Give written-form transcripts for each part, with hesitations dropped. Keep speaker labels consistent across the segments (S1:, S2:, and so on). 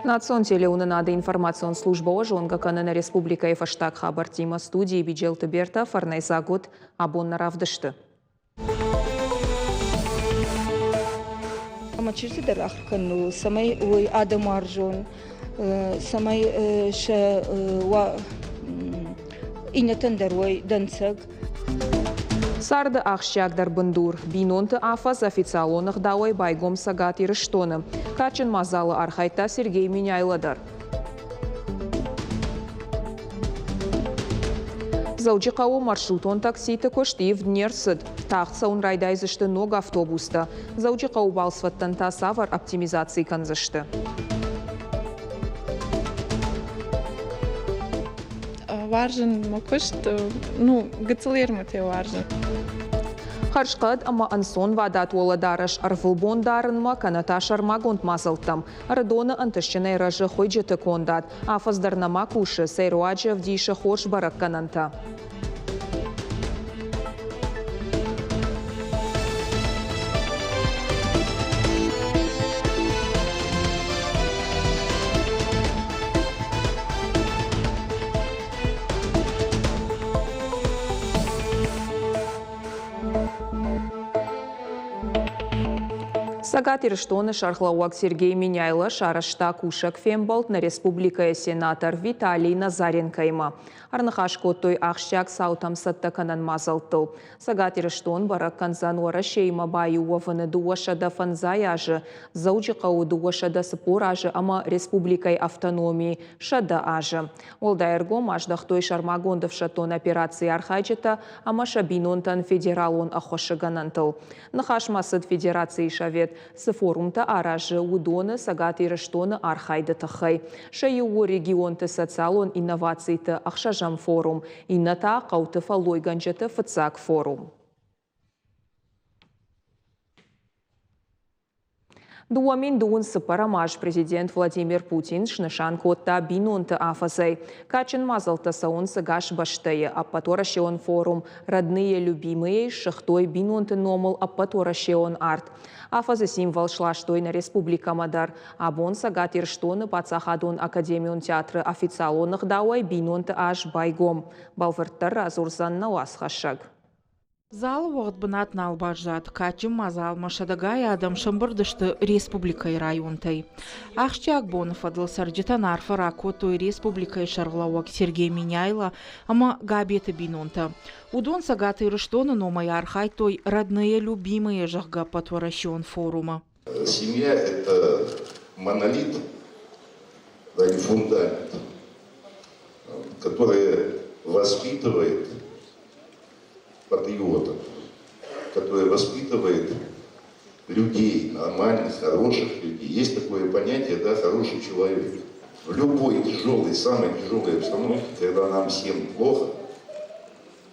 S1: Национ телеуынынады информацион службӕ уӕ зонгӕ кӕны нӕ республикӕйы фӕстаг хабӕрттимӕ студийы Биджелты Берта фӕрнӕйдзаг уыд абон нӕ равдысты.
S2: Ӕмӕ чызджы дӕр ахуыр кӕнын у, цӕмӕй уой адӕмуарзон, цӕмӕй сӕ уа иннӕтӕн дӕр уой дӕнцӕг.
S1: Царды ахсджиагдӕр бындур бинонты афӕдз официалон ӕгъдауӕй байгом Цӕгат Ирыстоны. Кадджын мадзалы архайдта Сергей Меняйло дӕр. Дзӕуджыхъӕуы маршрутон такситы куыст ивд не рцыд. Тагъд цӕуын райдайдзысты ног автобустӕ. Дзӕуджыхъӕуы балцвӕдтӕн та цавӕр оптимизаци кӕндзысты?
S3: Уарзын мӕ куыст, ну, гыццыл ермытӕ уарзын.
S1: Хӕрзхъӕд ӕмӕ ӕнцонвадат уӕлӕдарӕс ӕрвылбон дарынмӕ кӕнӕ та сӕрмагонд мадзӕлттӕм Ӕрыдоны ӕнтыстджынӕй рӕзы хуыйджыты кондад. Афӕдз дӕр нӕма кусы, сӕ руаджы ӕвдисы хорз бӕрӕггӕнӕнтӕ. Цӕгат Ирыстоны сӕргълӕууӕг Сергей Меняйло сарӕзта кусӕг фембӕлд нӕ республикӕйы сенатор Виталий Назаренкоимӕ. Ӕрныхас кодтой ахсджиаг цаутӕм цӕттӕ кӕнӕн мадзӕлттыл. Цӕгат Ирыстон бӕрӕг кӕндзӕн Уӕрӕсеимӕ баиу уӕвыны 250 азы, Дзӕуджыхъӕуы 240 азы ӕмӕ республикӕйы автономийы 100 азы. Уӕлдай ӕргом аздӕхтой сӕрмагонд ӕфсӕддон операцийы архайджытӕ ӕмӕ сӕ бинонтӕн федералон ӕххуысы гӕнӕнтыл. Ныхас ма цыд Федерацийы Совет цы форумтӕ аразы, уыдоны Цӕгат Ирыстоны архайды тыххӕй. Сӕ иу у регионты социалон инновациты ӕхсӕзӕм форум, иннӕ та хъӕуты фӕллойгӕнджыты фыццаг форум. 2000 цыппӕрӕм аз президент Владимир Путин снысан кодта бинонты афӕдзӕй. Кадджын мадзӕлттӕ цӕуынц ӕгас бӕстӕйы. Ӕппӕтуӕрӕсеон форум «Родные любимые» ссыгътой бинонты номыл ӕппӕтуӕрӕсеон арт. Афӕдзы символ сластой нӕ республикӕмӕ дӕр. Абон Цӕгат Ирыстоны паддзахадон академион театры официалон ӕгъдауӕй бинонты аз байгом. Бӕлвырддӕр радзурдзӕн нӕ уацхӕссӕг.
S4: Залы уӕгъд бынат нал баззад. Кадджын мадзалмӕ сӕдӕгай адӕм сӕмбырд сты республикӕйы районтӕй. Ахсджиаг боны фӕдыл цӕрджытӕн арфӕ ракодтой республикӕйы сӕргълӕууӕг Сергей Меняйло ӕмӕ Габеты бинонтӕ. Уыдон Цӕгат Ирыстоны номӕй архайдтой «Родные любимые», зӕгъгӕ, ӕппӕтуӕрӕсеон форумы.
S5: Семья – это монолит, да, или фундамент, который воспитывает патриотов, который воспитывает людей, нормальных, хороших людей. Есть такое понятие, да, хороший человек. В любой тяжелой, самой тяжелой обстановке, когда нам всем плохо,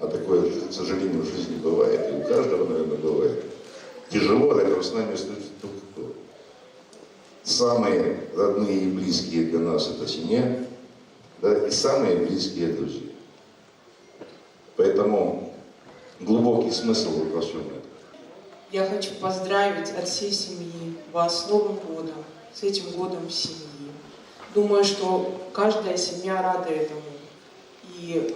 S5: а такое, к сожалению, в жизни бывает, и у каждого, наверное, бывает, тяжело, рядом с нами остаются только кто? Самые родные и близкие для нас – это семья, да, и самые близкие друзья. Поэтому глубокий смысл во всем этом.
S6: Я хочу поздравить от всей семьи вас с Новым годом, с этим годом семьи. Думаю, что каждая семья рада этому. И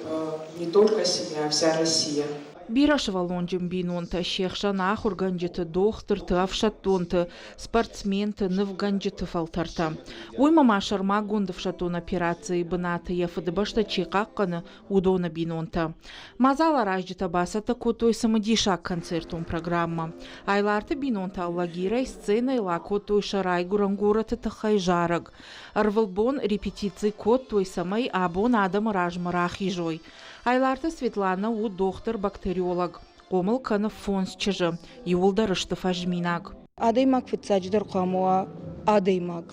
S6: не только семья, а вся Россия.
S4: Бирӕсывӕллонджын бинонтӕ се хсӕн ахуыргӕнджыты, дохтырты, ӕфсӕддонты, спортсменты, нывгӕнджыты фӕлтӕртӕ. Уыимӕ ма сӕрмагонд ӕфсӕддон операцийы бынаты йӕ фыдыбӕстӕ чи хъахъхъӕны, уыдоны бинонтӕ. Мадзал аразджытӕ бацӕттӕ кодтой цымыдисаг концертон программӕ. Айларты бинонтӕ Алагирӕй сценӕйыл акодтой сӕ райгуырӕн горӕты тыххӕй зарӕг. Ӕрвылбон репетици кодтой, цӕмӕй абон адӕмы размӕ рахизой. Айларты Светланӕ у дохтыр-бактериолог. Хъомыл кӕны фондз чызджы, иууылдӕр сты фӕзминаг.
S2: Адӕймаг фыццаджыдӕр хъуамӕ уа адӕймаг.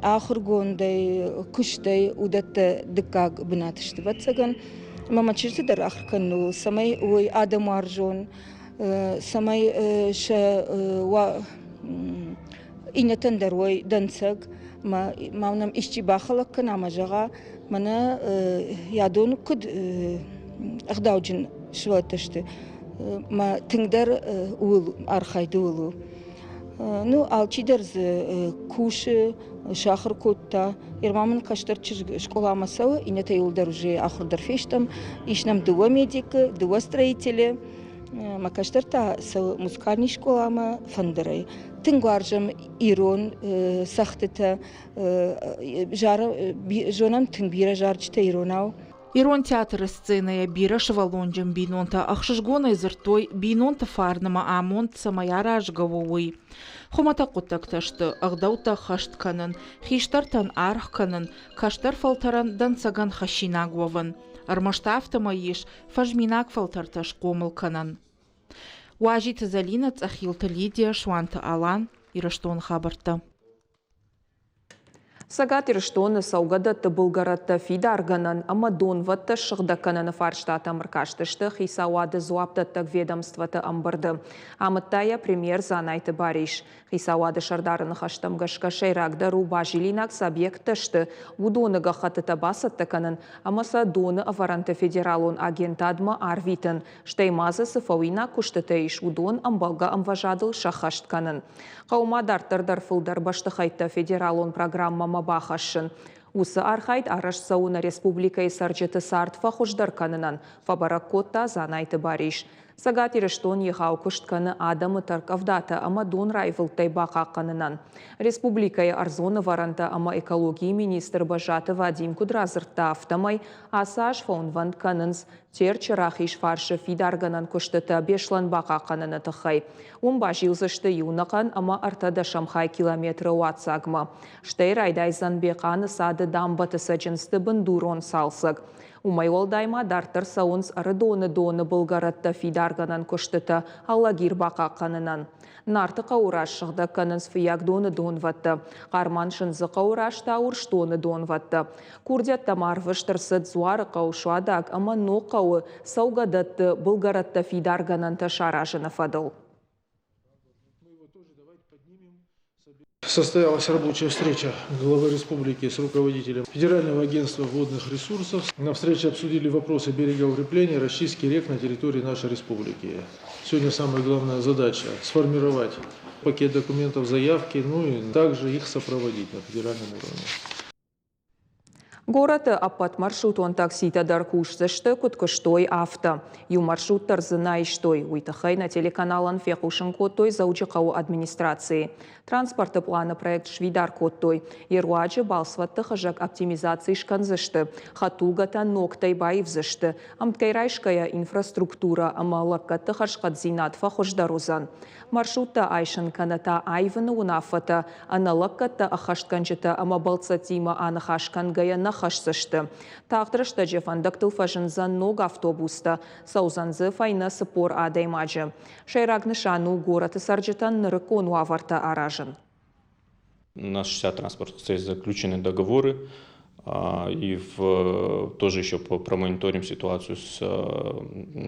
S2: Ахуыргондӕй, куыстӕй уыдӕттӕ дыккаг бынат сты, ӕвӕццӕгӕн. Ӕмӕ мӕ чызджыты дӕр ахуыр кӕнын у, цӕмӕй уой адӕмуарзон, цӕмӕй сӕ уа иннӕтӕн дӕр уой дӕнцӕг. Ма нӕм исчи бахӕлӕг кӕна ӕмӕ зӕгъа, мӕнӕ ядон куыдӕгъдауджын сывӕллӕттӕ сты, мӕ тынгдӕр ууыл архайд ууыл у. Ну, алчидӕр дзы кусы, сахуыр кодта. Ерма мын кӕстӕр чызг скъоламӕ цӕуы, иннӕтӕ иуылдӕр уже ахуыр дӕр фестӕм. Ис нӕм дыууӕ медикы, дыууӕ строители. Мӕ кӕстӕр та цӕуы музыкальный скъоламӕ фӕндырӕй. Тынг уарзӕм ирон цӕгъдтытӕ, зонӕм тынг бирӕ зарджытӕ иронау.
S4: Ирон театры сценӕйӕ бирӕ сывӕллонджын бинонтӕ ӕхсызгонӕй дзырдтой, бинонты фарн ӕмӕ амонд цӕмӕй аразгӕ у, уый. Хуымӕтӕг хъуыддӕгтӕ сты ӕгъдӕуттӕ ӕххӕст кӕнын, хистӕртӕн аргъ кӕнын, кӕстӕр фӕлтӕрӕн дӕнцӕгӕн хӕссинаг уӕвын. Ӕрмӕст афтӕмӕй ис фӕзминаг фӕлтӕртӕ схъомыл кӕнӕн. Уазиты Зӕлинӕ, Цъӕхилты Лидия, Суанты Алан, Ирыстоны хабӕрттӕ.
S1: Цӕгат Ирыстоны цӕугӕдӕтты былгӕрӕттӕ фидаргӕнӕн ӕмӕ донвӕдтӕ ссыгъдӕг кӕныны фарстатӕм ӕркастысты хицауады дзуапдӕттӕг ведомствоты ӕмбырды. Амыдта йӕ премьер Дзанайты Барис. Хицауады сӕрдары ныхӕстӕм гӕсгӕ сӕйрагдӕр у базилинаг цы объекттӕ сты, уыдоны гӕххӕттытӕ бацӕттӕ кӕнын ӕмӕ сӕ доны ӕвӕрӕнты федералон агентадмӕ арвитын, стӕй ма дзы цы фӕуинаг куыстытӕ ис, уыдон ӕмбӕлгӕ ӕмвӕзадыл сӕххӕст кӕнын. Хъӕуы ма дарддӕр дӕр фылдӕр бӕстыхӕйттӕ федералон программӕмӕ бахӕссын. Уыцы архайд арӕзт цӕуы нӕ республикӕйы цӕрджыты цард фӕхуыздӕр кӕнынӕн, фӕбӕрӕг кодта Дзанайты Барис. Цӕгат Ирыстон егъау куыст кӕны адӕмы тӕрккъӕвдатӕ ӕмӕ донраивылдтӕй бахъахъхъӕнынӕн. Республикӕйы ӕрдзон ӕвӕрӕнтӕ ӕмӕ экологийы министр Бӕззаты Вадим куыд радзырдта, афтӕмӕй ацы аз фӕуынвӕнд кӕнынц Терчы рахиз фарсы фидаргӕнӕн куыстытӕ Беслӕн бахъахъхъӕныны тыххӕй. Уым базилдзысты иу нӕхъӕн ӕмӕ ӕртӕдӕсӕм хай километры уаццагмӕ. Стӕй райдайдзӕн Бехъаны цады дамбӕты цӕджындзты бындурон цалцӕг. Уымӕй уӕлдай ма дарддӕр цӕуынц Ӕрыдоны доны былгӕрӕттӕ фидаргӕнӕн куыстытӕ Алагир бахъахъхъӕнынӕн. Нарты хъӕуы раз сыгъдӕг кӕнынц Фыййагдоны донвӕдтӕ, Хъарман-Сындзыхъӕуы раз та Урсдоны донвӕдтӕ. Курдиӕттӕм ӕрвыст ӕрцыд Дзуарыхъӕу, Суадаг ӕмӕ Ногхъӕуы цӕугӕдӕтты былгӕрӕттӕ фидаргӕнӕнтӕ саразыны фӕдыл.
S7: Состоялась рабочая встреча главы республики с руководителем Федерального агентства водных ресурсов. На встрече обсудили вопросы берегоукрепления, расчистки рек на территории нашей республики. Сегодня самая главная задача – сформировать пакет документов, заявки, ну и также их сопроводить на федеральном уровне.
S1: Горӕты ӕппӕт маршрутон такситӕ дӕр кусдзысты, куыд куыстой, афтӕ. Иу маршрут дӕр дзы нӕ айстой. Уый тыххӕй нӕ телеканалӕн фехъусын кодтой Дзӕуджыхъӕуы администрацийы. Транспорты пъланы проект сфидар кодтой. Йе руаджы балцвӕдты хызӕг оптимизаци скӕндзысты, хӕдтулгӕтӕ ногтӕй баивдзысты, ӕмткӕй райсгӕйӕ инфраструктурӕ ӕмӕ лӕггӕдты хӕрзхъӕддзинад фӕхуыздӕр уыдзӕн. Маршруттӕ айсын кӕнӕ та аивыны уынаффӕтӕ ӕнӕлӕггӕдтӕ ӕххӕстгӕнджытӕ ӕмӕ бӕлццӕттимӕ аныхас кӕнгӕйӕ нӕ хӕсдзысты. Тагъд рӕстӕджы фӕндӕгтыл фӕзындзӕн ног автобустӕ, цӕудзӕн дзы фӕйнӕ 40 адӕймаджы. Сӕйраг нысан у горӕты цӕрджытӕн нырыккон уавӕртӕ аразын.
S8: У нас 60 транспортных средств заключены договоры, и тоже еще промониторим ситуацию с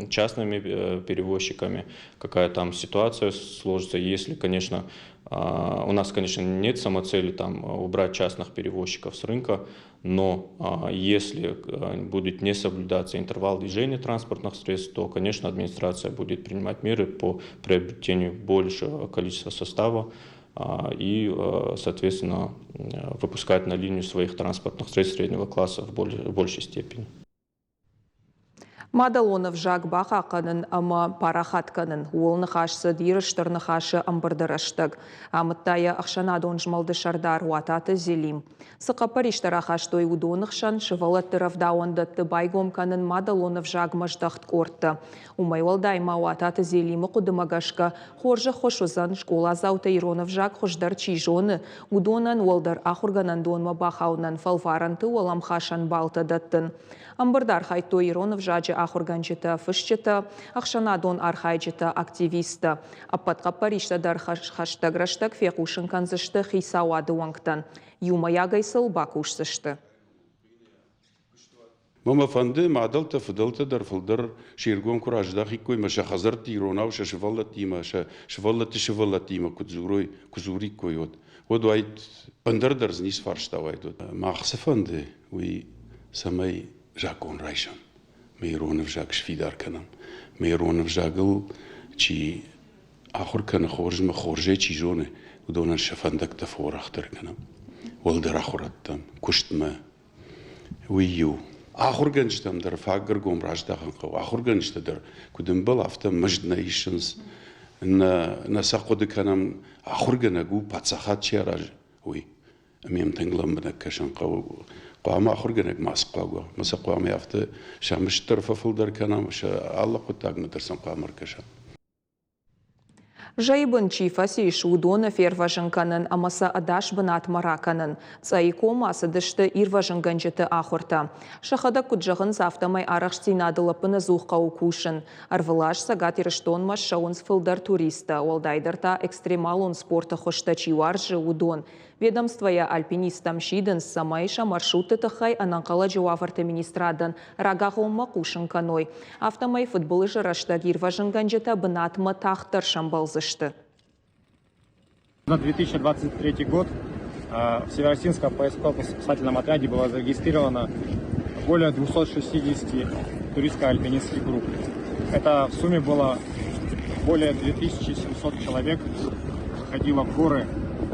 S8: частными перевозчиками, какая там ситуация сложится. Если, конечно, у нас, конечно, нет самоцели там убрать частных перевозчиков с рынка, но если будет не соблюдаться интервал движения транспортных средств, то, конечно, администрация будет принимать меры по приобретению большего количества состава и, соответственно, выпускать на линию своих транспортных средств среднего класса в большей степени.
S1: Мадӕлон ӕвзаг бахъахъхъӕнын ӕмӕ парахат кӕнын, ууыл ныхас цыд Иры Стыр Ныхасы ӕмбырды рӕстӕг. Амыдта йӕ ӕхсӕнадон змӕлды сӕрдар Уататы Зелим. Цы хъӕппӕристӕ рахастой, уыдоны хсӕн сывӕллӕтты рӕвдауӕндӕтты байгом кӕнын мадӕлон ӕвзагмӕ здӕхт къордтӕ. Уымӕй уӕлдай ма Уататы Зелимы хъуыдымӕ гӕсгӕ, хорз ӕххуыс уыдзӕн, скъоладзаутӕ ирон ӕвзаг хуыздӕр чи зоны, уыдонӕн уӕлдӕр ахуыргӕнӕндонмӕ бахауынӕн фӕлварӕнты уӕлӕмхасӕн баллтӕ дӕттын. Ӕмбырды архайдтой ирон ӕвзаджы ахуыргӕнджытӕ, фысджытӕ, ӕхсӕнадон архайджытӕ, активисттӕ. Ӕппӕт хъӕппӕристӕ дӕр хӕстӕг рӕстӕг фехъусын кӕндзысты хицауады уӕнгтӕн. Иумӕйагӕй сыл бакусдзысты.
S9: Мӕ фӕнды, мадӕлтӕ, фыдӕлтӕ дӕр фылдӕр се ргом куы раздахиккой ӕмӕ сӕ хӕдзӕртты иронау сӕ сывӕллӕттимӕ, сӕ сывӕллӕтты сывӕллӕттимӕ куы дзурой, куы дзуриккой, уӕд. Уӕд уаид, ӕндӕр дӕр дзы ницы фарста уаид. Уӕд. Мах цы фӕнды, уый, цӕмӕй закъон райсӕм, мӕ ирон ӕвзаг сфидар кӕнӕм, мӕ ирон ӕвзагыл чи Ахуыр кӕны хорзмӕ, хорзӕй чи зоны, уыдонӕн сӕ фӕндӕгтӕ фӕуӕрӕхдӕр кӕнӕм уӕлдӕр ахуырӕдтӕм, куыстмӕ. Уый иу. Ахуыргӕнджытӕм дӕр фаг ӕргом раздахын хъӕуы. Ахуыргӕнджытӕ дӕр, куыд ӕмбӕлы, афтӕ мызд нӕ исынц. Нӕ сӕ хъуыды кӕнӕм, ахуыргӕнӕг у, паддзахад чи аразы, уый. Ӕмӕ йӕм тынг лӕмбынӕг кӕсын хъӕуы. Хъуамӕ ахуыргӕнӕг ма схъуаг уа. Ӕмӕ сӕ хъуамӕ афтӕ сӕ мызд дӕр фӕфылдӕр кӕнӕм, сӕ алы хъуыддагмӕ дӕр сын хъуамӕ ӕркӕсӕм.
S1: Зӕйы бын чи фӕцис, уыдоны фервӕзын кӕнын ӕмӕ сӕ ӕдас бынатмӕ ракӕнын. Цъӕйы коммӕ цыдысты ирвӕзынгӕнджыты ахуыртӕ. Сӕхӕдӕг куыд зӕгъынц, афтӕмӕй арӕхстдзинадыл ӕппынӕдзух хъӕуы кусын. Ӕрвылаз Цӕгат Ирыстонмӕ ссӕуынц фылдӕр туристтӕ, уӕлдайдӕр та экстремалон спорты хуызтӕ чи уарзы, уыдон. Ведомствойӕ альпинисттӕм сидынц, цӕмӕй сӕ маршрутты тыххӕй ӕнӕнхъӕлӕджы уавӕрты министрадӕн рагагъоммӕ хъусын кӕной. Афтӕмӕй фыдбылызы рӕстӕг ирвӕзынгӕнджытӕ бынатмӕ тагъддӕр сӕмбӕлдзысты.
S10: За 2023 год в Североосинском поисково-спасательном отряде было зарегистрировано более 260 туристско-альпинистских групп. Это в сумме было более 2700 человек ходило в горы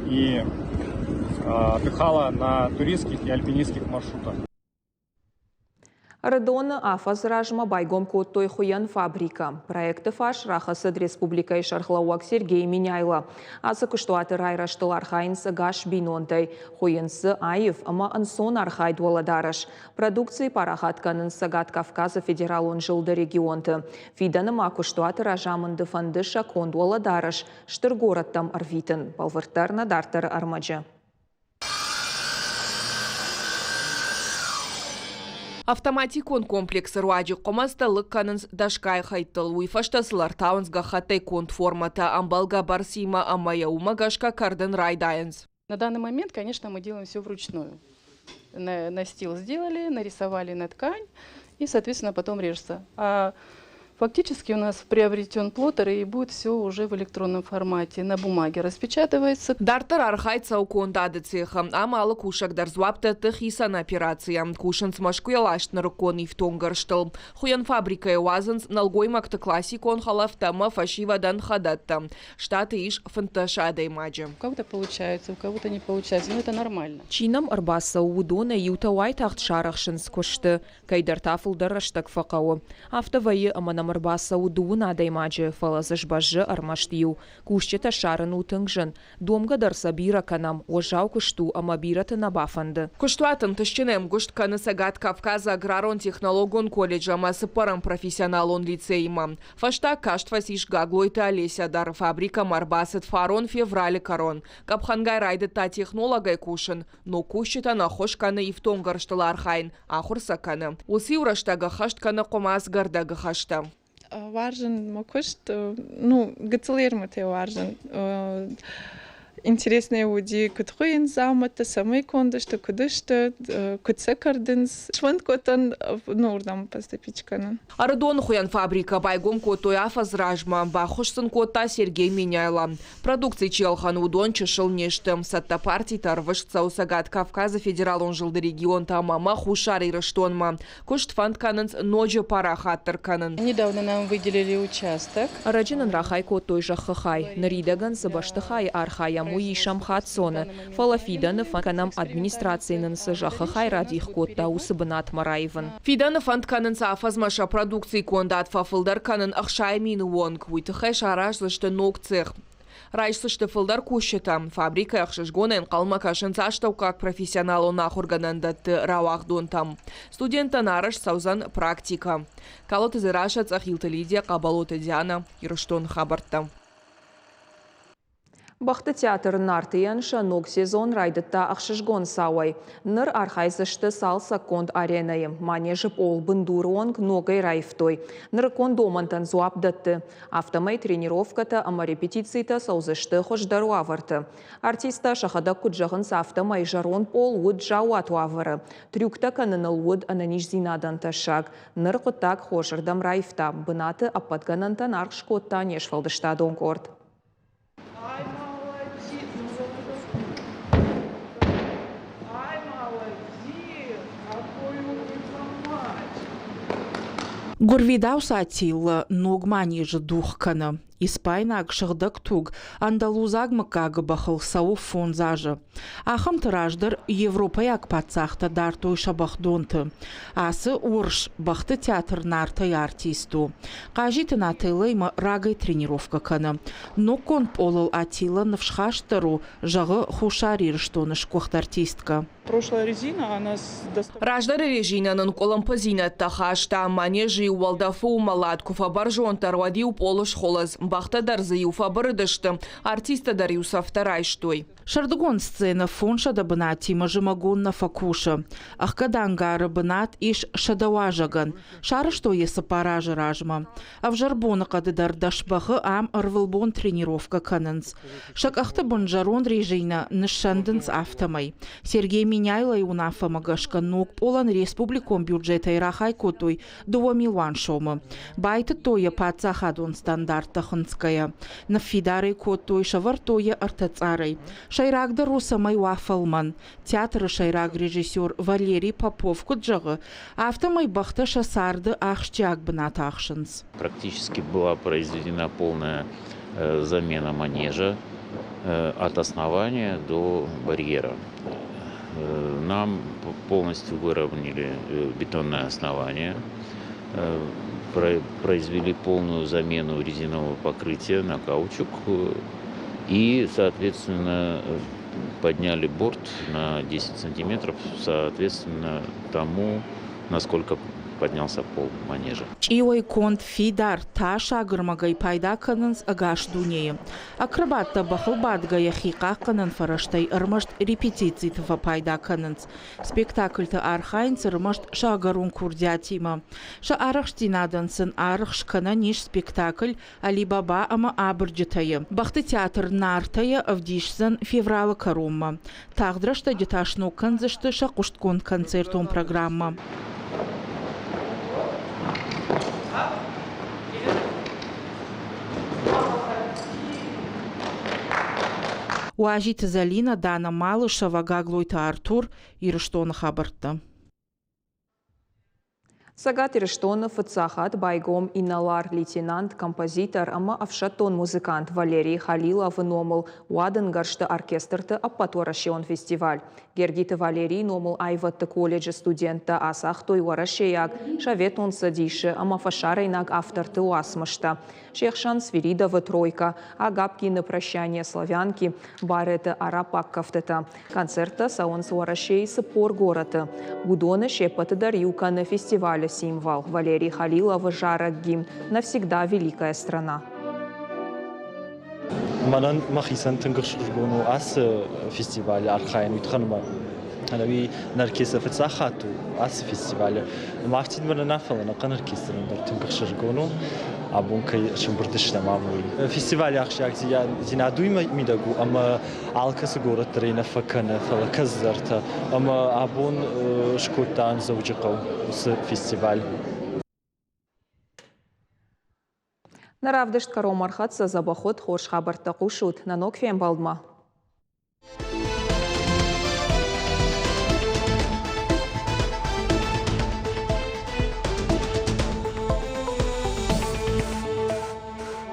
S10: и отдыхало на туристских и альпинистских маршрутах.
S1: Ӕрыдоны афӕдзы размӕ байгом кодтой хуыйӕн фабрикӕ. Проекты фарс рахӕцыд республикӕйы сӕргълӕууӕг Сергей Меняйло. Ацы куыстуаты райрӕзтыл архайынц ӕгас бинонтӕй. Хуыйынц дзы аив ӕмӕ ӕнцон архайд уӕлӕдарӕс. Продукци парахат кӕнынц Цӕгат Кавказы федералон зылды регионты. Фидӕны ма куыстуаты разамынды фӕнды сӕ конд уӕлӕдарӕс стыр горӕттӕм ӕрвитын. Бӕлвырддӕр нӕ дарддӕры ӕрмӕджы.
S11: Автоматикон комплексы руаджы хъуымӕцтӕ лыг кӕнынц дӕсгай хӕйттыл, уый фӕстӕ сыл ӕртауынц гӕххӕттӕй конд формӕтӕ ӕмбӕлгӕ бӕрцимӕ ӕмӕ йӕ уымӕ гӕсгӕ кӕрдын райдайынц.
S12: На данный момент, конечно, мы делаем все вручную. Настил сделали, нарисовали на ткань и, соответственно, потом режется. А Фактически у нас приобретен плоттер и будет все уже в электронном формате, на бумаге распечатывается.
S11: Дарддӕр архайд цӕуы кондады цехы. Ам алы кусӕг дӕр дзуапп дӕтты хицӕн операцийӕн. Кусынц Мӕскуыйӕ ласт нырыккон ифтонггӕрзтыл. Хуыйӕн фабрикӕйы уадзынц нӕлгоймӕгты классикон хӕлӕфтӕ ӕмӕ фӕсивӕдӕн хӕдӕттӕ. Штаты ис 15 адӕймаджы.
S12: У кого-то получается, у кого-то не получается, но это нормально.
S1: Чи нӕм ӕрбацӕуы, уыдонӕй иутӕ уайтагъд сарӕхсынц куысты, кӕйдӕр та фылдӕр рӕстӕг фӕхъӕуы. Афтӕ вӕййы, ӕмӕ нӕм ӕрбацӕуы дыууын адӕймаджы, фӕлӕ дзы сбӕззы ӕрмӕст иу. Кусджытӕ ссарын у тынг зын. Домгӕ дӕр сӕ бирӕ кӕнӕм, уӕззау куыст у ӕмӕ бирӕты нӕ бафӕнды.
S11: Куыстуат ӕнтыстджын ӕмгуыст кӕны Цӕгат Кавказы аграрон-технологон колледж ӕмӕ цыппӕрӕм профессионалон лицеимӕ. Фӕстаг каст фӕцис Гаглойты Олеся дӕр. Фабрикӕмӕ ӕрбацыд фарон февралы кӕрон. Къӕпхӕнгай райдыдта технологӕй кусын. Ног кусджытӕн ӕххуыс кӕны ифтонггӕрзтыл архайын, ахуыр сӕ кӕны. Уыцы-иу рӕстӕг ӕххӕст кӕны хъуымацгӕрдӕгы хӕстӕ.
S3: Уарзын мӕ куыст, ну, гыццыл ермытӕ уарзын. Интереснӕй уыди, куыд хуыйынц дзаумӕттӕ, цӕмӕй конд сты, куыд сты, куыд сӕ кӕрдынц. Сфӕнд кодтон, ну, уырдӕм поступить кӕнын.
S11: Ӕрыдоны хуыйӕн фабрикӕ байгом кодтой афӕдз размӕ, баххуыс сын кодта Сергей Меняйло. Продукци чи ӕлхӕны, уыдон чысыл не сты. Цӕттӕ партитӕ ӕрвыст цӕуы Цӕгат Кавказы федералон зылды регионтӕм ӕмӕ Хуссар Ирыстонмӕ. Куыст фӕнд кӕнынц ноджы парахатдӕр кӕнын.
S12: Недавно нам выделили участок.
S1: Ӕрӕджы нын рахай кодтой зӕххы хай. Ныридӕгӕн цы бӕстыхайы архайӕм, уый исӕм хаццоны. Фӕлӕ фидӕны фӕнд кӕнӕм администраци нын цы зӕххы хай радих кодта, уыцы бынатмӕ раивын.
S11: Фидӕны фӕнд кӕнынц афӕдзмӕ сӕ продукцийы кондад фӕфылдӕр кӕнын 60 000 онг. Уый тыххӕй сараздзысты ног цех. Райсдзысты фылдӕр кусджытӕ. Фабрикӕ ӕхсызгонӕй ӕнхъӕлмӕ кӕсынц астӕуккаг профессионалон ахуыргӕнӕндӕтты рауагъдонтӕм. Студенттӕн арӕзт цӕудзӕн практикӕ. Калоты Дзерассӕ, Цъӕхилты Лидия, Хъӕбӕлоты Диана, Ирыстоны хабӕрттӕ.
S1: Бӕхты театр Нарты-йӕн сӕ ног сезон райдыдта ӕхсызгон цауӕй. Ныр архайдзысты цалцӕггонд аренӕйы. Манежы пъол бындуры онг ногӕй раивтой. Нырыккон домӕнтӕн дзуапп дӕтты. Афтӕмӕй тренировкӕтӕ ӕмӕ репетицитӕ цӕудзысты хуыздӕр уавӕрты. Артисттӕ сӕхӕдӕг куыд зӕгъынц, афтӕмӕй зӕронд пъол уыд заууат уавӕры. Трюктӕ кӕныныл уыд ӕнӕниздзинадӕн тӕссаг. Ныр хъуыддаг хорзырдӕм раивта. Бынаты ӕппӕт гӕнӕнтӕн аргъ скодта не сфӕлдыстадон къорд.
S6: Ай, молодец! Ай, молодец! Какой умный мальчик!
S4: Гуырвидауц Атилла ног манежы дух кӕны. Испайнаг сыгъдӕг туг андалузаг мыггагы бӕхыл цӕуы фондз азы. Ахӕмты раздӕр европӕйаг паддзӕхтӕ дардтой сӕ бӕхдонты. Ацы урс бӕхты театр Нартӕй артист у. Хъазиты Нателлӕимӕ рагӕй тренировкӕ кӕны. Ноггонд пъолыл Атилла ныфсхастдӕр у, зӕгъы Хуссар Ирыстоны сгуыхт артисткӕ.
S3: Прошлая резина, она
S11: Раздӕры резинӕ нын къуылымпыдзинӕдтӕ хаста, манежы-иу уӕлдӕфы уымӕлад куы фӕбӕрзонддӕр, уӕд-иу пъолы схуылыдз, бӕхтӕ дӕр дзы-иу фӕбырыдысты, артисттӕ дӕр-иу цӕфтӕ райстой.
S4: Сӕрдыгон сценӕ 500 бынатимӕ зымӕгон нӕ фӕкусы. Ӕхгӕд ангары бынат ис 100 уазӕгӕн. Сарӕзтой йӕ цыппар азы размӕ. Ӕвзӕр боныхъӕды дӕр дӕс бӕхы ам ӕрвылбон тренировкӕ кӕнынц. Сӕ къӕхты бын зӕронд резинӕ ныссӕндынц афтӕмӕй. Сергей Меняйлойы уынаффӕмӕ гӕсгӕ ног пъолӕн республикон бюджетӕй рахай кодтой 2 милуан сомы. Байтыдтой йӕ паддзахадон стандарттӕ хынцгӕйӕ. Ныффидар ӕй кодтой, сӕвӕрдтой йӕ ӕртӕ цъарӕй. Сӕйрагдӕр у, цӕмӕй уа фӕлмӕн. Театры сӕйраг режиссер Валерий Попов куыд зӕгъы, афтӕмӕй бӕхтӕ сӕ царды ахсджиаг бынат ахсынц.
S13: Практически была произведена полная замена манежа от основания до барьера. Нам полностью выровняли бетонное основание, произвели полную замену резинового покрытия на каучук и, соответственно, подняли борт на 10 сантиметров, соответственно тому, насколько поднялся пол манежа.
S4: Чъиуӕй конд фидар, тасаг ӕрмӕгӕй пайда кӕнынц ӕгас дунейы. Акробаттӕ бӕхыл бадгӕйӕ хи хъахъхъӕнӕн фӕрӕзтӕй ӕрмӕст репетициты фӕпайда кӕнынц. Спектакльты архайынц ӕрмӕст сӕ ӕгӕрон курдиатимӕ. Сӕ арӕхстдзинадӕн сын аргъ скӕнӕн ис спектакль Али-Баба ӕмӕ абырджытӕ-йы. Бӕхты театр Нартӕ-йӕ ӕвдисдзӕн февралы кӕронмӕ. Тагъд рӕстӕджы та сног кӕндзысты сӕ хъуыстгонд концертон программӕ. Уазиты Зӕлинӕ, Дана Малышева, Гаглойты Артур, Ирыстоны хабӕрттӕ.
S1: Цӕгат Ирыстоны фыццаг хатт байгом инӕлар-лейтенант, композитор ӕмӕ ӕфсӕддон музыкант Валерий Халиловы номыл уадынгӕрзты оркестрты ӕппӕтуӕрӕсеон фестиваль. Гергиты Валерийы номыл аивӕдты колледжы студенттӕ ацагътой уӕрӕсейаг, Советон Цӕдисы ӕмӕ фӕсарӕйнаг авторты уацмыстӕ. Се хсӕн Свиридовы тройка, Агапкины прощание славянки, Бареты араббаг кӕфтытӕ. Концерттӕ цӕуынц Уӕрӕсейы 40 горӕты. Уыдоны се ппӕты дӕр иу кӕны фестивалы символ Валерий Халиловы зарӕг гимн «Навсегда великая страна».
S14: Мӕнӕн мӕхицӕн тынг ӕхсызгон у ацы фестивалы архайын, уый тыххӕн ӕмӕ ӕнӕуи нӕ оркестр фыццаг хатт у ацы фестивалы. Ӕмӕ афтид мӕнӕ нӕ, фӕлӕ ӕнӕхъӕн оркестрӕн дӕр тынг ӕхсызгон у, абон кӕй сӕмбырд стӕм ам, уый. Фестивалы ахсджиагдзинад уый мидӕг у, ӕмӕ алкӕцы горӕт дӕр ӕй нӕ фӕкӕны, фӕлӕ кӕцыдӕртӕ. Ӕмӕ абон скодта Дзӕуджыхъӕу уыцы фестиваль.
S1: Нӕ равдыст кӕронмӕ ӕрхӕццӕ дзӕбӕх уыд, хорз хабӕрттӕ хъусут. Нӕ ног фембӕлдмӕ.